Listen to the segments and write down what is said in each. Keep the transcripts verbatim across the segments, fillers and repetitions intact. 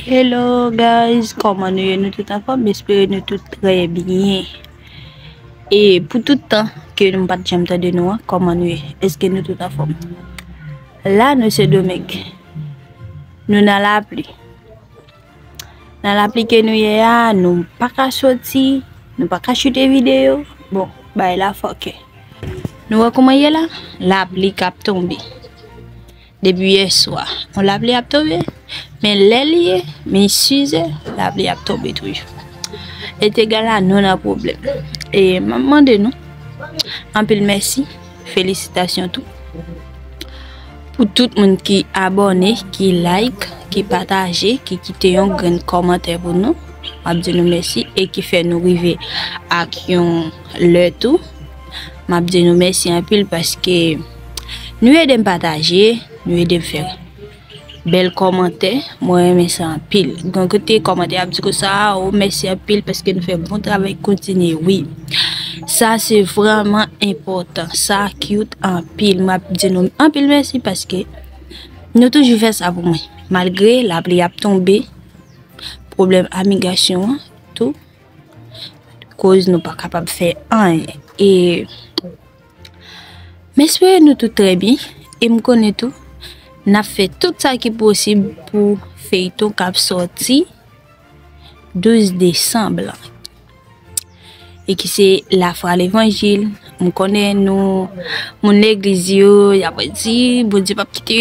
Hello guys, kòman nou ye? Nou tout anfòm? M espere nou tout trè byen. E pou tout tan ke nou pa t janm tande nou an, kòman nou ye? Èske nou tout anfòm? La, nou se Domeng. Nou nan lapli. Nan lapli ke nou ye a, nou pa ka soti, nou pa ka choute videyo. Bon, bagay la fòkè. Nou wè kòman ye la? Lapli k ap tonbe. Depi yè swa, yon lapli ap tonbe. Men lè li ye, men sizè, lapli ap tonbe toujou. Etegal a nou nan pwoblèm. E m ap mande nou anpil mèsi, felisitasyon tou. Pou tout moun ki abòne, ki like, ki pataje, ki kite yon grenn kòmantè pou nou, m ap di nou mèsi e ki fè nou rive ak yon lè tou. M ap di nou mèsi anpil paske nou ede m pataje, nou ede m fè bèl kòmantè, mwen renmen sa anpil. Gen kote kòmantè ap di konsa, o mèsi anpil paske nou fè bon travay, kontinye, wi. Sa se vrèman enpòtan, sa cute anpil. M ap di nou anpil mèsi paske nou toujou fè sa pou mwen. Malgre lapli ap tonbe, pwoblèm amigasyon an, tou, koz nou pa kapab fè anyen. E m espere nou tout trè byen. E m konnen tou, n ap fè tout sa ki posib pou feyton k ap sòti douz desanm lan. E ki se Lafwa Levanjil. M konnen nou, moun legliz yo, y ap di, Bondye p ap kite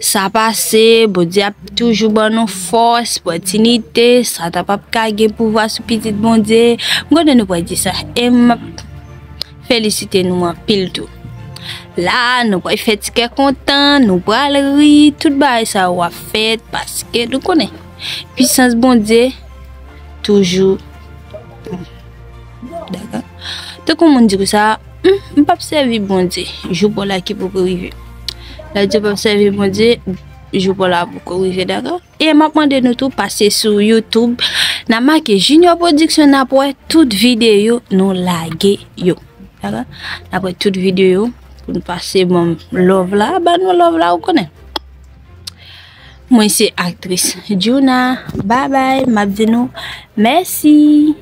sa pase, Bondye ap toujou ban nou fòs, pòtinite, Satan p ap ka gen pouvwa sou pitit Bondye. M konnen nou pral di sa, e m ap felisite nou anpil tou. La, nou pral fè ti kè kontan, nou pral ri, tout bagay sa yo ap fèt, paske nou konnen, pisans Bondye, toujou. Dakò? Tankou moun di konsa, "Hmm, m p ap sèvi Bondye, jou pa w la ki poko rive." Lè w di w p ap sèvi Bondye, jou pa w la poko rive, dakò? E m ap mande nou tou pase sou YouTube, n a make Junior Production, n ap wè tout videyo nou lage yo. Dakò? N ap wè tout videyo pou nou pase ban m love la, ban nou love la, ou konnen. Mwen se aktris Djouna. Babay, m ap di nou mèsi.